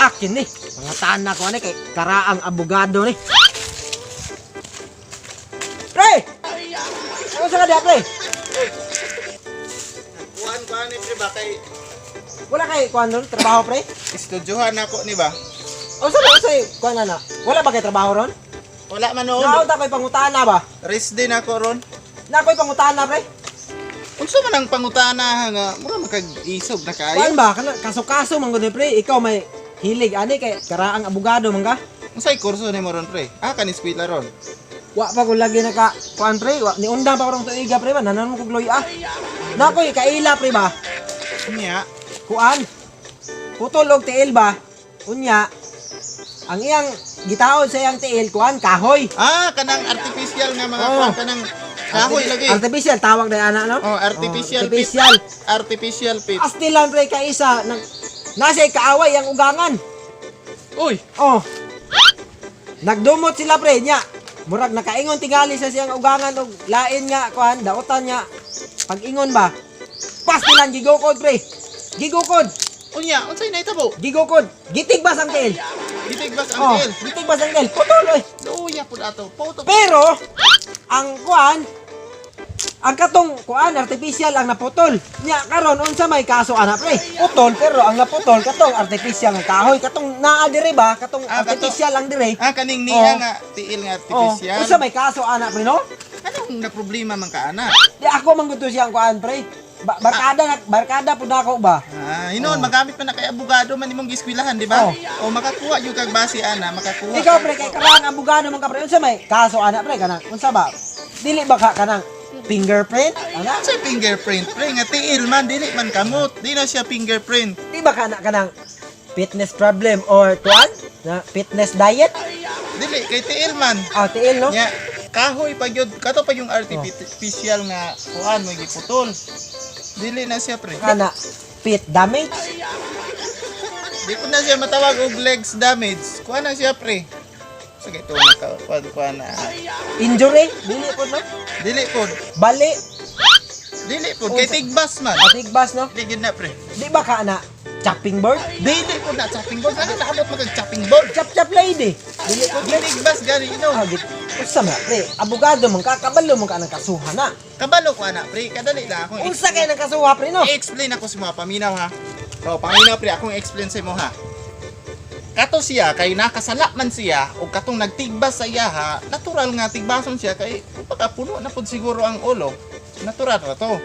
Akin ni. Mga tanak ko ani kay karaang abogado ni. Pre! Ano sa kanya, pre? Kuan ko ani, pre, ba kay Wala kay kuan ron trabaho, pre? estudyohan ako ni ba? O sa ba sa kuan na na? Wala ba kay trabaho ron? Wala man noon. Naon ta ko'y pangutana ba? Rest din ako ron. Na ko'y pangutana, pre? Unsa man ang pangutana nga mura makag-isog na kaayo? Kuan ba kana kaso-kaso man gud ni, pre. Ikaw may hilig ani kay karaang abogado man ka. Unsay kurso nimo ron, pre? Ah, kani eskwela ron. Wa pa ko lagi naka kuan, pre, wa ni undang pa ko rong tuiga, pre, ba nanan mo kog loy ah. Na ko'y kaila, pre, ba? Nya. Kuan. Putol og tiil ba? Unya ang iyang gitaod sa iyang tiil, kuan, kahoy. Ah, kanang artificial nga mga Oh. kuan, kanang kahoy lagi. Artificial tawag na ana, no? Oh, artificial Oh, artificial. Pit. Artificial pit. Astilan, pre, kaisa nag nasa kaaway ang ugangan. Uy, Oh. Nagdumot sila, pre, nya. Murag nakaingon tingali sa siyang ugangan og lain nga kuan daotan nga. Pag-ingon ba? Pastilan gigukod, pre. Gigukod, unya, unsay nahitabo? Gigukod. Gitigbas ang tiil. Gitigbas ang Oh, tiil. gitigbas ang tiil. Putol oy. Luya pud ato. Photo. Pero ang kuan, ang katong kuan artificial ang naputol. Nya karon unsa may kaso ana, pre? Putol, pero ang naputol katong artificial ang kahoy, katong naa dire ba, katong Ah, artificial ang dire. Ah, kaning niya Oh. nga tiil nga Oh, artificial. unsa may kaso ana, pre, no? Anong na problema man ka ana? Di ako man gud to siyang kuan, pre. Barkada na barkada pud nako ba? Ah, hinuon magamit pa na kay abogado man imong gieskwilahan, di ba? Oh. O makakuha yung kag base ana, makakuha. Ikaw, pre, kay karang abogado man ka, pre, unsa may kaso ana, pre, kanang unsa ba? Dili ba ka kanang fingerprint ana? Sa fingerprint, pre, nga tiil man, dili man kamot. Di na siya fingerprint. Di ba kana kanang fitness problem or kuan na fitness diet? Dili kay tiil man. Ah, tiil, no? Nya, kahoy pa gyud, kato pa yung artificial nga kuan mo giputol. Dili na siya, pre. Kana pit damage? Di ko na siya matawag og legs damage. Kuan na siya, pre. Sige, ito na ka, kuan kuan na. Injury dili po, no? Dili pod. Bali. Dili pod kay tigbas man. Atigbas, no? Dili gyud na, pre. Di ba ka na chopping board? Dili pod na chopping board. Ano naabot magag chopping board? Chop chop lady. Dili po. Gitigbas gani ino. Ah, unsa man, pre? Abogado man ka, kabalo man ka ng kasuhan na. Kabalo ko ana, pre. Kadali lang akong Unsa kay ng kasuha, pre, no? I-explain ako sa mga paminaw ha. So, paminaw, pre, akong explain sa imo ha. Kato siya kay nakasala man siya o katong nagtigbas sa iya ha, natural nga tigbason siya kay kumbaga puno na pud siguro ang ulo. Natural ra to.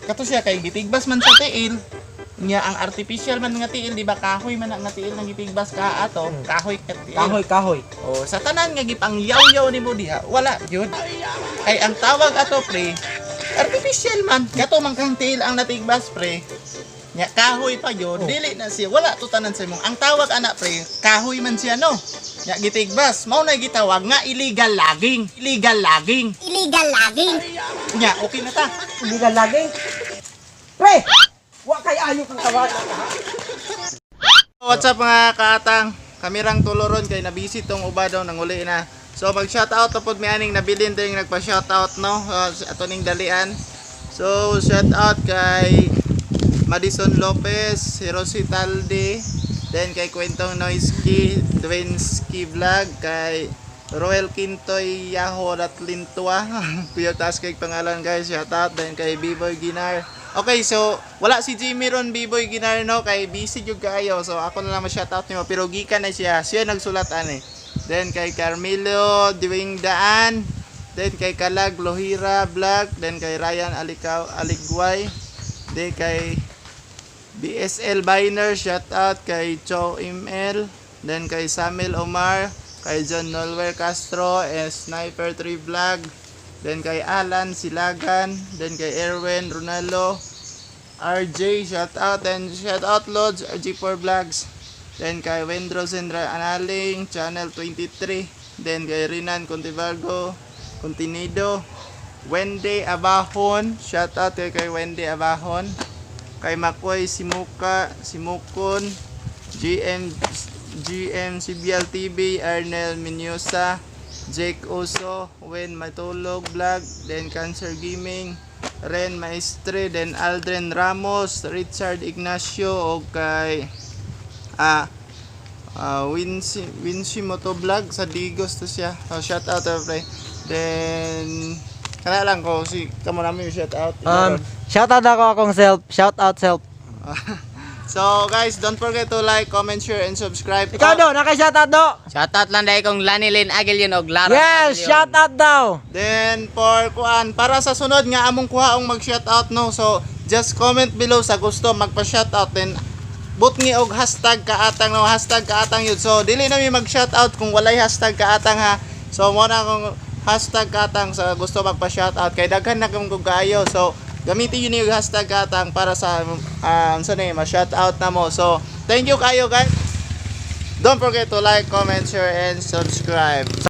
Kato siya kay gitigbas man sa tiil. Nya ang artificial man nga tiil, di ba, kahoy man ang nga tiil nga gitigbas ka ato, kahoy ka tiil. Kahoy, kahoy. O sa tanan nga gipang yaw-yaw nimo diha, wala gyud. Kay ang tawag ato, pre, artificial man. Kato man kang tiil ang natigbas, pre. Nya kahoy pa gyud, Oh. dili na siya, wala to tanan sa imong. Ang tawag ana, pre, kahoy man siya, no. Nya gitigbas, mao na gitawag nga illegal laging, illegal laging. Illegal logging. Nya okay na ta. Illegal laging. Pre, wa kay ayo kang tawag ha. What's up, mga kaatang? Kamirang tuloron kay nabisi tong uba daw nanguli na. So mag shoutout na pod mi aning nabilin din nagpa shoutout, no. Ato ning dalian. So shoutout kay Madison Lopez, Hiroshi Talde, then kay Kwentong Noisky, Dwayne Ski Vlog, kay Roel Quintoy Yahoo at Lintua. Kuya taas kay pangalan, guys, shoutout then kay B-Boy Ginar. Okay, so wala si Jimmy ron, B-Boy Ginar, no, kay busy jud kaayo. So ako na lang ma-shoutout nimo pero gikan na siya. Siya nagsulat ani. Then kay Carmelo Diwang Daan, then kay Kalag Lohira Vlog, then kay Ryan Alikaw Aligway, then kay BSL Biner, shout out kay Chow ML, then kay Samil Omar, kay John Nolwer Castro, and Sniper 3 Vlog, then kay Alan Silagan, then kay Erwin Ronaldo, RJ, shout out, and shout out Lods, RG4 Vlogs, then kay Wendro Sendra Analing, Channel 23, then kay Rinan Contivargo, Contenido, Wendy Abahon, shout out kay Wendy Abahon, kay Makoy Simuka, Simukon, GM GM CBL TV, Arnel Minyusa, Jake Oso, Wen Matulog Vlog, then Cancer Gaming, Ren Maestre, then Aldrin Ramos, Richard Ignacio, o kay Wincy Wincy Motovlog sa Digos to siya. So shout out to, pre. Then kana lang ko si kamo namin yung shout out. Shout out ako akong self. Shout out self. So guys, don't forget to like, comment, share and subscribe. Ikaw do, naka shout out do. Shoutout lang dahil kong Lanilin Agilion og Lara. Yes, Agilion. shout out daw. Then for kuan para sa sunod nga among kuhaong mag shoutout, no. So just comment below sa gusto magpa shoutout, then butngi og #kaatang, no, #kaatang yun. So dili na mi mag shoutout kung walay #kaatang ha. So mo na akong #kaatang sa gusto magpa shoutout kay daghan na kung kaayo. So gamitin yun yung #kaatang para sa unsa na ma shoutout na mo. So thank you kayo, guys. Don't forget to like, comment, share and subscribe.